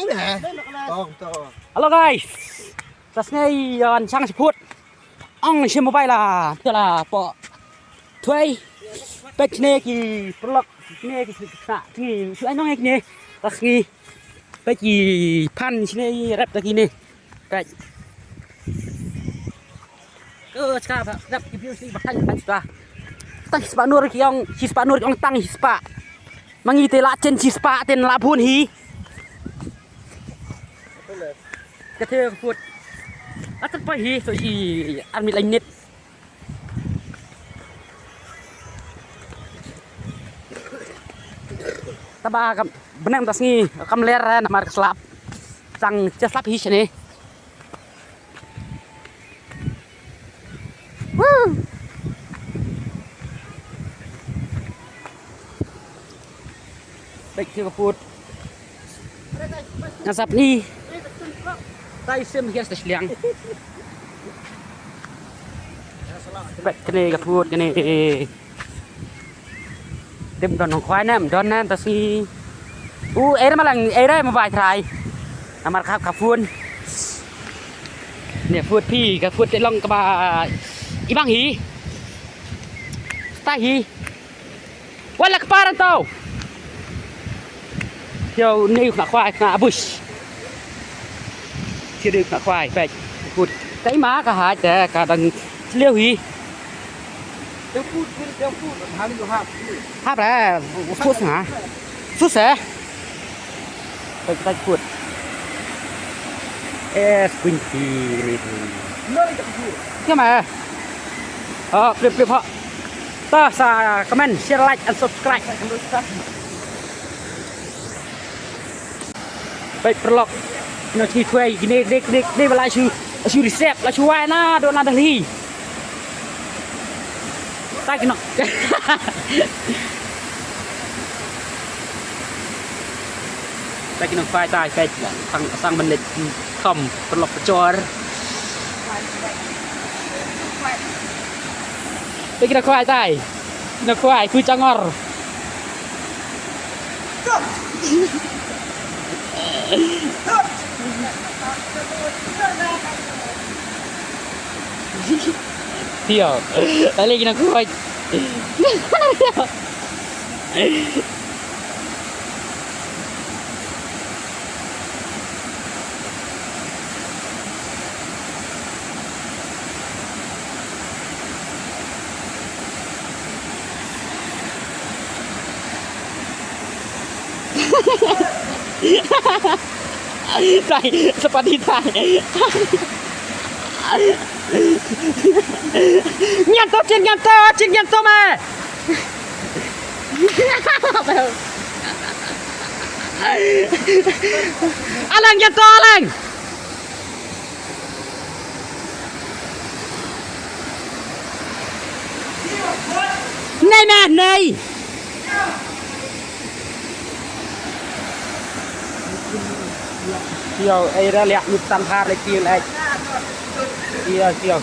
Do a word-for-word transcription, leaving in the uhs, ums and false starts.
Hello guys. Sa sngi ïa ngan shang shiput. Ong shi mobile la. Phi la poi. Thwei. Peit kine ki paralok. Kine ki khynnah. Kine shu ai nong kine. Sa sngi. Peit ki phan kine rep da kine. Peit. Ko ska ba rep ki view sini ba kan kan ska. Tang shispah nur ki ong, shispah nur ki ong tang shispah. Ma ngi te la chen shispah ten la bun hi. Ka the ka put. Atan pa hi to shi army lain net. Taba kam benang ta sngi kam ler eh, namar ka slap. Tang cha slap hi shane. Woo! Peit ki ka put. Nga sap ni. Tai sim hias ta shliang. Peit kane ka put kane. Dim don nong khwai nem don nem ta si. U era malang era ma bai trai. Namar ka ka phun. Ne phut phi ka phut te long ka ba. Ibang hi. Stai hi. Wala ka paran tau. Yo ne na khwai na abush. Kiri na khwai pek. Kut. Kai ma ka ha te ka dang liu hi. Junk food, junk food. Hali yo hap. Hap ra. Sus na. Sus eh. Pek tak kut. Eh, squinty ni. Kama. Oh, flip flip ha. Ta sa comment, share, like and subscribe. Peit paralok. Kino ki khwai kine dek dek dek ba la shu shu recep la shu wai na do na Delhi. Ta kino. Ta kino khwai ta peit la sang sang ban leit kham paralok pachor. Peit kino khwai tai. Kino khwai pui changor. Tio. Tali kino khwai. Tai, seperti tai. Ngian to, chin ngian to, chin ngian to me. Alang ngian to, alang. Nei me, nei. Yo, ei ra liak ngut tan har le kiu le. Yo, yo.